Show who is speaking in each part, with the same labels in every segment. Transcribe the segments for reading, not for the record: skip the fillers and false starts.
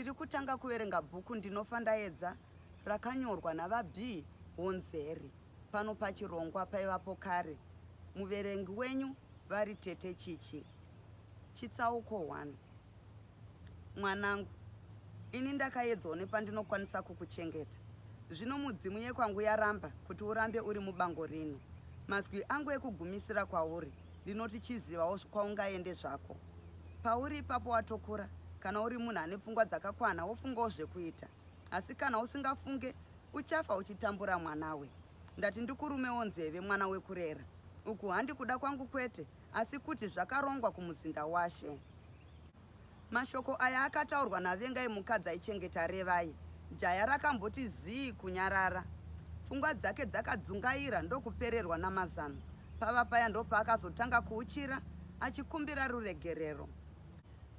Speaker 1: Tiri kutanga kuverenga bhuku Ndinofa Ndaedza rakanyorwa naVaB Honzeri pano pachirongwa paivapo kare. Muverengi wenyu vari Tete Chichi. Chitsauko 1. Mwanangu, ini ndakaedzawo nepandinokwanisa kukuchengeta. Zvino mudzimu yekwangu yaramba kuti urambe uri mubango rino. Mazwi angu ekugumisira kwauri ndinoti chizivawo kwaungaende zvako. Pauri ipapo watokura, kana uri munhu ane pfungwa dzakakwana wofungawo zvekuita. Asi kana usingafunge uchafa uchitambura mwanawe. Ndati ndikurumewo nzeve mwana wekurera. Uku handi kuda kwangu kwete asi kuti zvakarongwa kumuzinda washe. Mashoko aya akataurwa naVengai mukadzi aichengeta Revai. Jaya rakamboti zii kunyarara. Pfungwa dzake dzakadzungaira ndokupererwa namazano. Pava paya ndopaakazotanga kuuchira achikumbira ruregerero.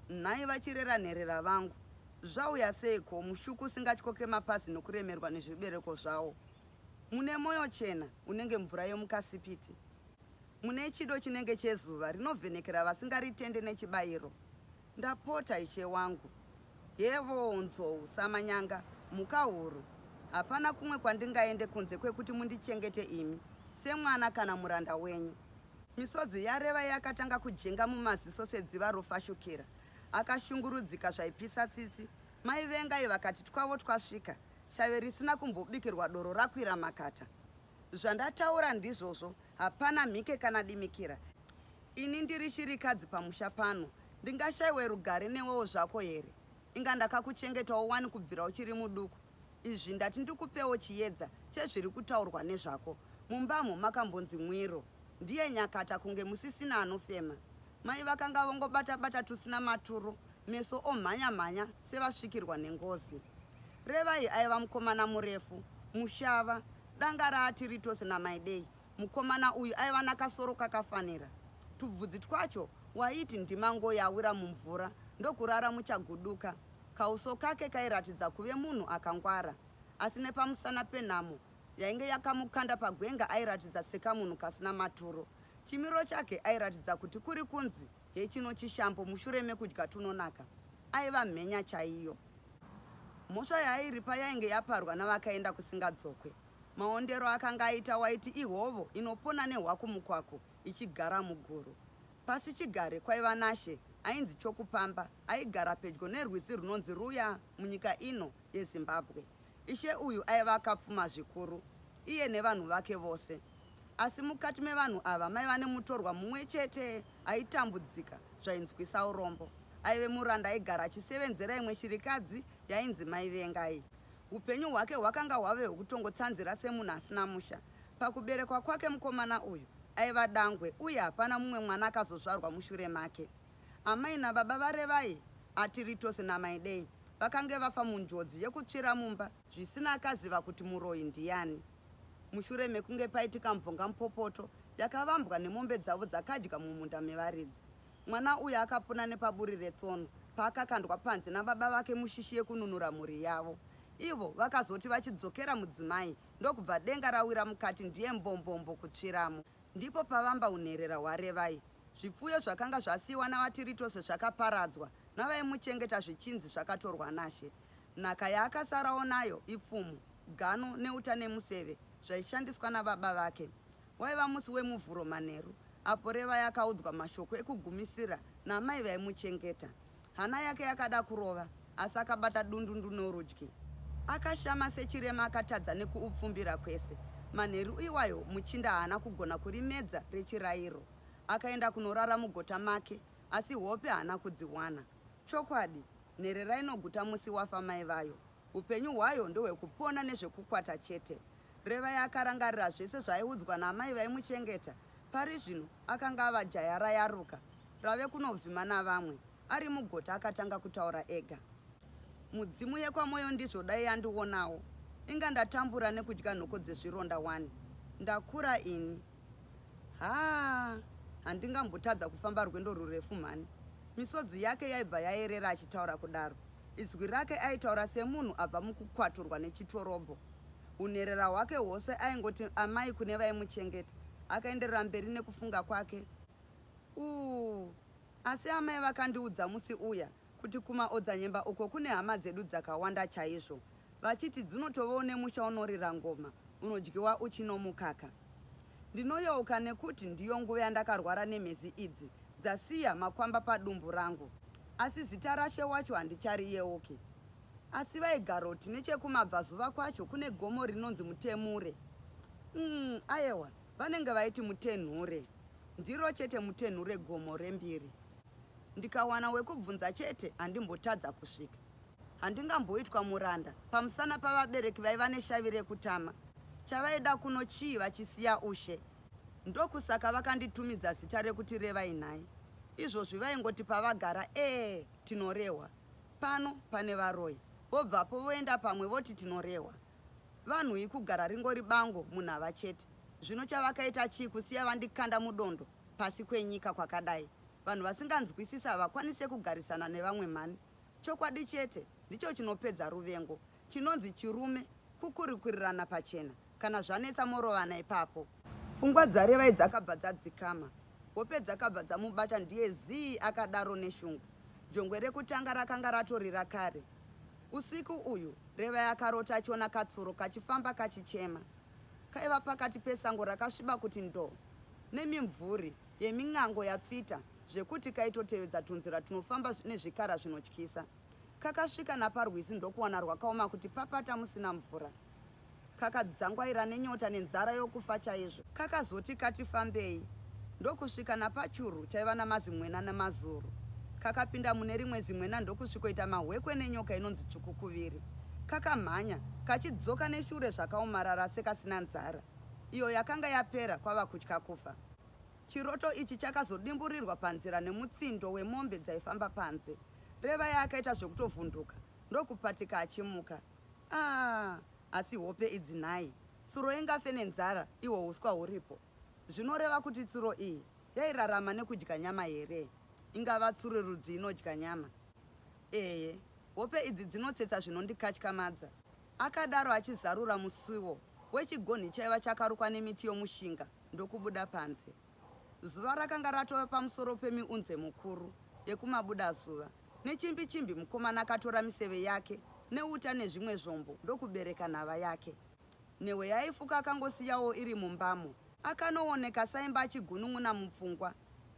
Speaker 1: Nhai vachirera nherera vangu, zvauya seiko mushuku usingatyoke mapazi nokuremerwa nezvibereko zvawo? Mune moyo chena unenge mvura yomukasipiti. Mune chido chinenge chezuva rinovhenekera vasingaritende nechibayiro. Ndapota, ishe wangu. Hevoo, nzou, samanyanga, mhuka huru. Hapana kumwe kwandingaende kunze kwekuti mundichengete imi, semwana kana muranda wenyu. Misodzi yaRevai yakatanga kujenga mumaziso sedziva rofashukira. Akashungurudzika zvaipisa tsitsi. Mai Vengai vakati twavo twasvika, shave risina kumbobikirwa doro rakwira makata. Zvandataura ndizvozvo, hapana mhike kana dimikira. Ini ndiri shirikadzi pamusha pano, ndingashaiwe rugare newewo zvako here? Inga ndakakuchengetawo wani kubvira uchiri muduku. Izvi ndati ndikupewo chiedza chezviri kutaurwa nezvako. Mumbamo makambonzi mwiro. Ndiye nyakata kunge musisina anofema. Mai vakanga vongobata-bata tusina maturo, meso omhanya-mhanya sevasvikirwa nengozi. Revai aiva mukomana murefu, mushava, danga raAtiritose naMaidei. Mukomana uyu aiva nakasoro kakafanira. Tubvudzi twacho waiti ndimangoyi awira mumvura ndokurara muchaguduka. Kauso kake kairatidza kuve munhu akangwara. Asi nepamusana penhamo yainge yakamukanda pagwenga airatidza sekamunhu kasina maturo. Chimiro chake airatidza kuti kuri kunzi hechino chishambo mushure mekudya tunonaka. Aiva mhenya chaiyo. Mhosva yaairipa yainge yaparwa navakaenda kusingadzokwe. Maondero akanga aita waiti ihovo inopona nehwakumukwaku ichigara muguru. Pasi chigare kwaiva nashe ainzi Chokupamba aigara pedyo nerwizi runonzi Ruya munyika ino yeZimbabwe. Ishe uyu aiva akapfuma zvikuru, iye nevanhu vake vose. Asi mukati mevanhu ava maiva nemutorwa mumwe chete aitambudzika zvainzwisa urombo. Aive muranda aigara achisevenzera imwe shirikadzi yainzi Mai Vengai. Hupenyu hwake hwakanga hwave hwekutongotsanzira semunhu asina musha. Pakuberekwa kwake mukomana uyu aiva dangwe uye hapana mumwe mwana akazozvarwa mushure make. Amai nababa vaRevai, Atiritose naMaidei, vakange vafa munjodzi yekutsvira mumba zvisina akaziva kuti muroyi ndiyani. Mushure mekunge paitika mvongamupopoto yakavambwa nemombe dzavo dzakadya mumunda mevaridzi. Mwana uyu akapona nepaburi retsono paakakandwa panze nababa vake mushishi yekununura mhuri yavo. Ivo vakazoti vachidzokera mudzimai ndokubva denga rawira mukati ndiye mbombombo kutsviramo. Ndipo pavamba unherera hwaRevai. Zvipfuyo zvakanga zvasiiwa naVaTiritose zvakaparadzwa navaimuchengeta zvichinzi zvakatorwa nashe. Nhaka yaakasarawo nayo ipfumo, gano neuta nemuseve zvaishandiswa nababa vake. Waiva musi weMuvhuro manheru apo Revai akaudzwa mashoko ekugumisira naamai vaimuchengeta. Hana yake yakada kurova asi akabata dundundu norudyi. Akashama sechirema akatadza nekuupfumbira kwese. Manheru iwayo muchinda haana kugona kurimedza rechirairo. Akaenda kunorara mugota make asi hope haana kudziwana. Chokwadi, nherera inoguta musi wafa mai vayo. Hupenyu hwayo ndohwekupona nezvekukwata chete. Revai akarangarira zvese zvaaiudzwa naamai vaimuchengeta. Pari zvino akanga ava jaya rayaruka, rave kunovhima navamwe. Ari mugota akatanga kutaura ega. Mudzimu yekwaMoyo ndizvo dai yandionawo. Inga ndatambura nekudya nhoko dzezvironda wani. Ndakura ini. Haa handingambotadza kufamba rwendo rwurefu mhani. Misodzi yake yaibva yaerera achitaura kudaro. Izwi rake aitaura semunhu abva mukukwaturwa nechitorobho. Hunherera hwake hwose aingoti amai kune vaimuchengeta. Akaenderera mberi nekufunga kwake. Ooh, asi amai vakandiudza musi uya. kuti kumaodzanyemba uko kune hama dzedu dzakawanda chaizvo vachiti dzinotovawo nemusha unorira ngoma unodyiwa uchi nomukaka. Ndinoyeuka nekuti ndiyo nguva yandakarwara nemhezi idzi dzasiya makwamba padumbu rangu. Asi zita rashe wacho handichariyeuki. Asi vaigaroti nechekumabvazuva kwacho kune gomo rinonzi Mutemure. Umm ayewa vanenge vaiti Mutenhure. Ndiro chete Mutenhure gomo rembiri. Ndikawana wekubvunza chete handimbotadza kusvika. Handingamboitwa muranda pamusana pavabereki vaiva neshavi rekutama. Chavaida kuno chii vachisiya ushe? Ndokusaka vakanditumidza zita rekuti Revai nhai. Izvozvi vaingoti pavagara ee tinorehwa. Pano pane varoyi. Vobvapo voenda pamwe voti tinorehwa. Vanhuyi kugara ringori bango munhava chete. Zvino chavakaita chii kusiya vandikanda mudondo pasi kwenyika kwakadai? Vanhu vasinganzwisise havakwanise kugarisana nevamwe mhani. Chokwadi chete ndicho chinopedza ruvengo. Chinonzi chirume kukurikurirana pachena. Kana zvanetsa morovana ipapo. Pfungwa dzaRevai dzakabva dzadzikama. Hope dzakabva dzamubata ndiye zii akadaro neshungu. Jongwe rekutanga rakanga ratorira kare. Usiku uyu, Revai akarota achiona katsuro kachifamba kachichema. Kaiva pakati pesango rakasviba kuti ndoo nemimvuri yemin'ango yapfita zvekuti kaitotevedza tunzira tunofamba nezvikara zvinotyisa. Kakasvika naparwizi ndokuwana rwakaoma kuti papata musina mvura. Kakadzangwaira nenyota nenzara yokufa chaizvo. Kakazoti kati fambei ndokusvika napachuru chaiva namazimwena namazuru. Kakapinda mune rimwe zimwena ndokusvikoita mahwekwe nenyoka inonzi tsvukukuviri. Kakamhanya kachidzoka neshure zvakaomarara sekasina nzara iyo yakanga yapera kwava kutya kufa. Chiroto ichi chakazodimburirwa panzira nemutsindo wemombe dzaifamba panze. Revai akaita zvekutovhunduka ndokupatika achimuka. Aah asi hope idzi nhai. Tsuro ingafe nenzara ihwo huswa huripo? Zvinoreva kuti tsuro iyi yairarama nekudya nyama here? Ingava tsuro rudzi inodya nyama? Ehe, hope idzi dzinotsetsa zvinondikatyamadza, akadaro achizarura musiwo wechigonhi chaiva chakarukwa nemiti yomushinga ndokubuda panze. Zuva rakanga ratova pamusoro pemiunze mukuru yekumabudazuva. Nechimbi chimbi mukomana akatora miseve yake neuta nezvimwe zvombo ndokubereka nhava yake. Nhehwe yaaifuka akangosiyawo iri mumbamo. Akanooneka saimba achigunun'una mupfungwa.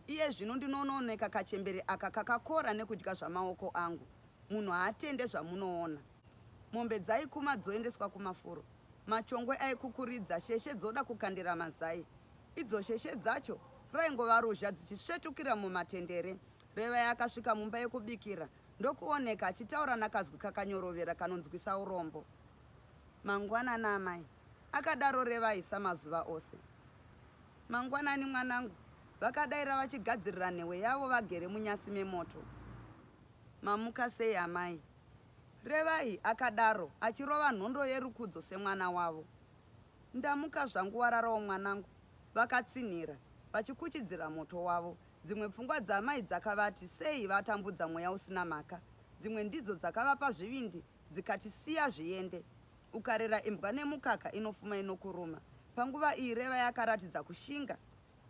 Speaker 1: Iye zvino ndinonooneka kachembere aka kakakora nekudya zvamaoko angu. Munhu haatende zvamunoona. Mombe dzaikuma dzoendeswa kumafuro. Machongwe aikukuridza sheshe dzoda kukandira mazai. Idzo sheshe dzacho raingova ruzha dzichisvetukira mumatendere. Revai akasvika mumba yekubikira ndokuoneka achitaura nakazwi kakanyorovera kanonzwisa urombo. Mangwanani amai, akadaro Revai samazuva ose. Mangwanani mwanangu, vakadaira vachigadzirira nhewe yavo vagere munyasi memoto. Mamuka sei amai? Revai akadaro achirova nhondo yerukudzo semwana wavo. Ndamuka zvangu wararawo mwanangu, vakatsinhira vachikuchidzira moto wavo. Dzimwe pfungwa dzaamai dzakavati sei vatambudza mweya usina mhaka, dzimwe ndidzo dzakavapa zvivindi dzikati siya zviende. Ukarera imbwa nemukaka inofuma inokuruma. Panguva iyi Revai akaratidza kushinga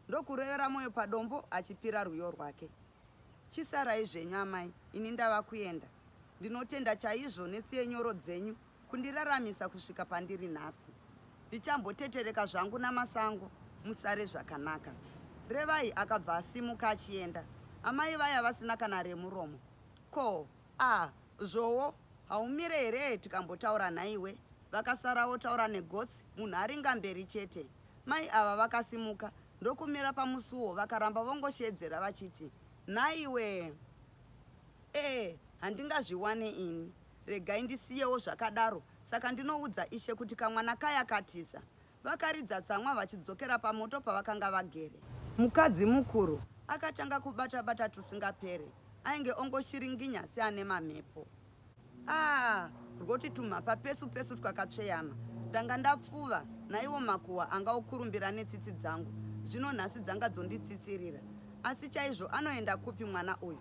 Speaker 1: ndokurevera moyo padombo achipira rwiyo rwake. Chisarai zvenyu amai, ini ndava kuenda. Ndinotenda chaizvo netsiye nyoro dzenyu kundiraramisa kusvika pandiri nhasi. Ndichambotetereka zvangu namasango, musare zvakanaka. Revai akabva asimuka achienda, amai vaya vasina kana remuromo. Ko, ah, zvowo, haumire here tikambotaura nhaiwe? Vakasara votaura negotsi, munhu aringa mberi chete. Mai ava vakasimuka ndokumira pamusuwo vakaramba vongosheedzera vachiti, Nhaiwe! Eh, handingazviwane ini. Regai ndisiyewo zvakadaro, saka ndinoudza ishe kuti kamwana kaya katiza. Vakaridza tsamwa vachidzokera pamoto pavakanga vagere. Mukadzi mukuru akatanga kubata-bata tusingapere, ainge ongoshiringinya seane mamhepo. Ah, rwoti tumhapa pesu pesu twakatsveyama. Ndanga ndapfuva, naiwo makuhwa anga okurumbira netsitsi dzangu, zvino nhasi dzanga dzonditsitsirira. Asi chaizvo anoenda kupi mwana uyu?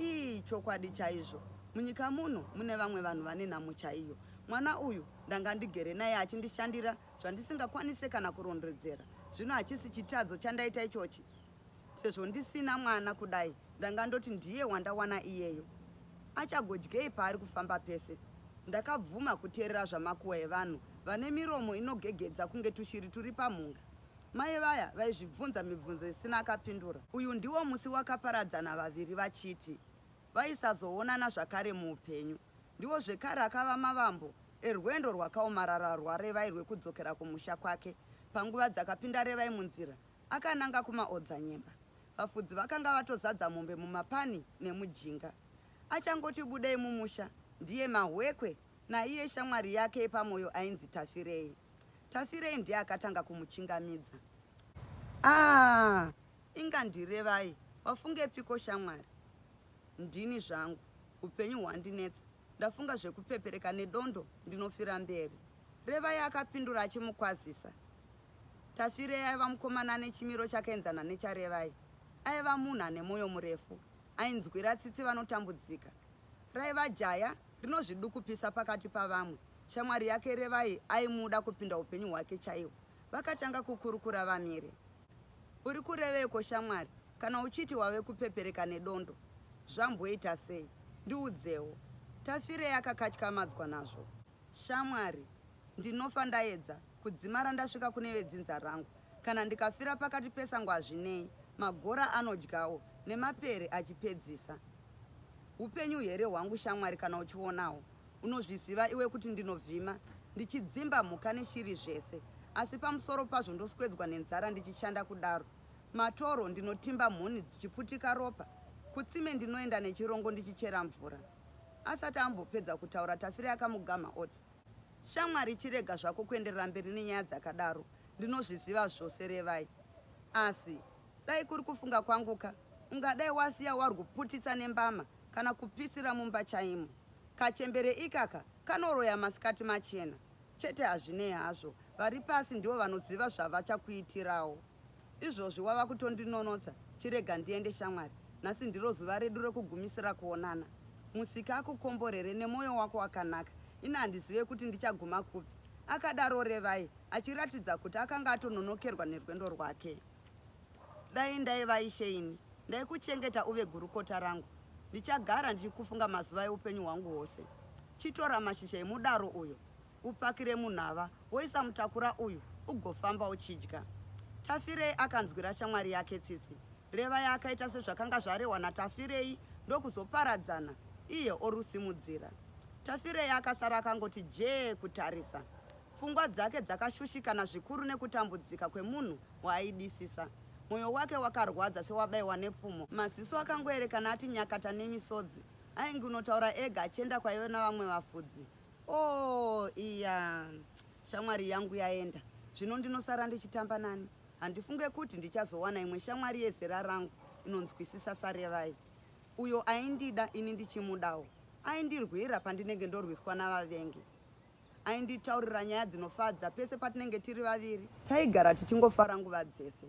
Speaker 1: Ii, chokwadi chaizvo, munyika muno mune vamwe vanhu vane nhamo chaiyo. Mwana uyu ndanga ndigere naye achindishandira zvandisingakwanise kana kurondedzera. Zvino hachisi chitadzo chandaita ichochi? Sezvo ndisina mwana kudai, ndanga ndoti ndiye wandawana iyeyo. Achagodyei paari kufamba pese? Ndakabvuma kuteerera zvamakuhwa evanhu vane miromo inogegedza kunge tushiri turi pamhunga. Mai vaya vaizvibvunza mibvunzo isina akapindura. Uyu ndiwo musi wakaparadzana vaviri vachiti vaisazoonana zvakare muupenyu. Ndiwo zvekare akava mavambo erwendo rwakaomarara rwaRevai rwekudzokera kumusha kwake. Panguva dzakapinda Revai munzira akananga kumaodzanyemba, vafudzi vakanga vatozadza mombe mumapani nemujinga. Achangoti budei mumusha ndiye mahwekwe naiye shamwari yake yepamoyo ainzi Tafirei. Tafirei ndiye akatanga kumuchingamidza. Ah, inga ndiRevai, wafungepiko shamwari? Ndini zvangu, upenyu hwandinetsa, ndafunga zvekupepereka nedondo ndinofira mberi. Revai akapindura achimukwazisa. Tafirei aiva mukomana ane chimiro chakaenzana nechaRevai. Aiva munhu ane moyo murefu, ainzwira tsitsi vanotambudzika. Raiva jaya rinozvidukupisa pakati pavamwe. Shamwari yake Revai aimuda kupinda upenyu hwake chaihwo. Vakatanga kukurukura vamire. Uri kureveiko shamwari kana uchiti wave kupepereka nedondo? Zvamboita sei? Ndiudzewo. Tafirei akakatyamadzwa nazvo. Shamwari, ndinofa ndaedza kudzimara ndasvika kune vedzinza rangu. Kana ndikafira pakati pesango hazvinei, magora anodyawo, nemapere achipedzisa. Upenyu here hwangu shamwari kana uchionawo? Unozviziva iwe kuti ndinovhima, ndichidzimba mhuka neshiri zvese, asi pamusoro pazvo ndoswedzwa nenzara ndichishanda kudaro. Matoro ndinotimba mhuni dzichiputika ropa, kutsime ndinoenda nechirongo ndichichera mvura. Asati ambopedza kutaura Tafirei akamugamha oti, Shamwari chirega zvako kuenderera mberi nenyaya dzakadaro, ndinozviziva zvose Revai. Asi dai kuri kufunga kwangu ka, ungadai wasiya warwuputitsa nembama kana kupisira mumba chaimo. Kachembere ikaka kanoroya masikati machena. Chete hazvinei hazvo, vari pasi ndivo vanoziva zvavachakuitirawo. Izvozvi wava kutondinonotsa, chirega ndiende shamwari. Nhasi ndiro zuva redu rekugumisira kuonana. Musiki akukomborere nemwoyo wako wakanaka. Ini handizive kuti ndichaguma kupi, akadaro Revai achiratidza kuti akanga atononokerwa nerwendo rwake. Dai ndaiva ishe ini, ndaikuchengeta uve gurukota rangu. Ndichagara ndichikufunga mazuva eupenyu hwangu hwose. Chitora mashizha emudaro uyo, upakire munhava, woisa mutakura uyu, ugofamba uchidya. Tafirei akanzwira shamwari yake tsitsi. Revai akaita sezvakanga zvarehwa naTafirei ndokuzoparadzana, iye orusimudzira. Tafirei akasara akangoti jee kutarisa. Pfungwa dzake dzakashushikana zvikuru nekutambudzika kwemunhu waaidisisa. Mwoyo wake wakarwadza sewabaiwa nepfumo. Maziso akangoerekana ati nyakata nemisodzi. Aingunotaura ega achienda kwaive navamwe vafudzi. Oh, iya shamwari yangu yaenda. Zvino ndinosara ndichitamba nani? Handifunge kuti ndichazowana imwe shamwari yezera rangu inonzwisisa saRevai. Uyo aindida ini ndichimudawo. Aindirwira pandinenge ndorwiswa navavengi. Ainditaurira nyaya dzinofadza pese patinenge tiri vaviri. Taigara tichingofara nguva dzese.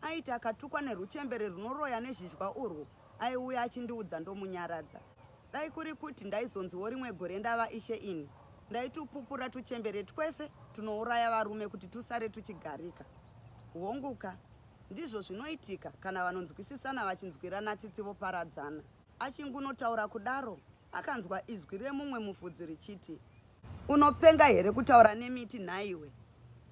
Speaker 1: Aiti akatukwa neruchembere runoroya nezhizhwa urwu aiuya achindiudza ndomunyaradza. Dai kuri kuti ndaizonziwo rimwe gore ndava ishe ini, ndaitupupura tuchembere twese tunouraya varume kuti tusare tuchigarika. Honguka, ndizvo zvinoitika kana vanonzwisisana vachinzwirana tsitsi voparadzana. Achingunotaura kudaro, akanzwa izwi remumwe mufudzi richiti, Unopenga here kutaura nemiti nhaiwe?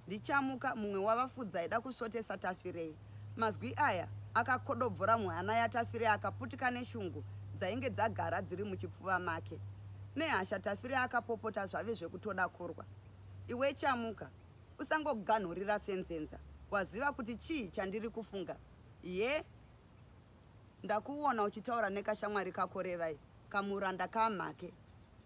Speaker 1: Ndichamuka, mumwe wavafudzi aida kusvotesa Tafirei. Mazwi aya akakodobvora muhana yaTafirei akaputika neshungu dzainge dzagara dziri muchipfuva make. Nehasha Tafirei akapopota zvave zvekutoda kurwa. Iwe Chamuka, usangoganhurira senzenza. Waziva kuti chii chandiri kufunga? Ye? Ndakuona uchitaura nekashamwari kako Revai, kamuranda kamhake.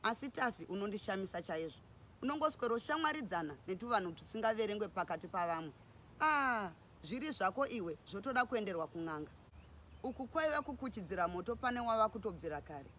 Speaker 1: Asi Taffy unondishamisa chaizvo. Unongosweroshamwaridzana netuvanhu tusingaverengwe pakati pavamwe. Ah, zviri zvako iwe zvotoda kuenderwa kun'anga. Uku kwaiva kukuchidzira moto pane wava kutobvira kare.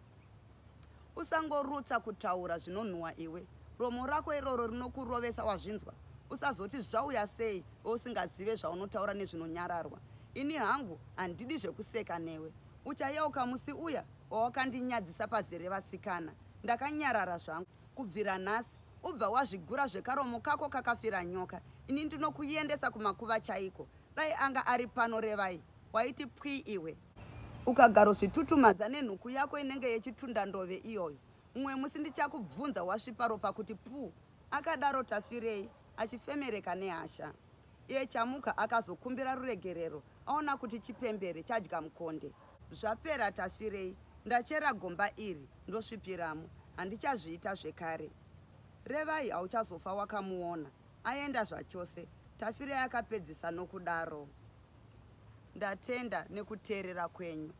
Speaker 1: Usangorutsa kutaura zvinonhuwa iwe. Romo rako iroro rinokurovesa wazvinzwa? Usazoti zvauya sei iwe usingazive zvaunotaura nezvinonyararwa. Ini hangu handidi zvekuseka newe. Uchayeuka musi uya wawakandinyadzisa pazere vasikana. Ndakanyarara zvangu. Kubvira nhasi ubva wazvigura zvekaromo kako kakafira nyoka. Ini ndinokuyendesa kumakuva chaiko. Dai anga ari pano Revai waiti pwii iwe. Ukagarozvitutumadza nenhuku yako inenge yechitundandove iyoyo, mumwe musi ndichakubvunza wasvipa ropa kuti puu, akadaro Tafirei achifemereka nehasha. Iye Chamuka akazokumbira ruregerero aona kuti chipembere chadya mukonde. Zvapera Tafirei, ndachera gomba iri ndosvipiramo, handichazviita zvekare. Revai hauchazofa wakamuona, aenda zvachose, Tafirei akapedzisa nokudaro. Ndatenda nekuteerera kwenyu.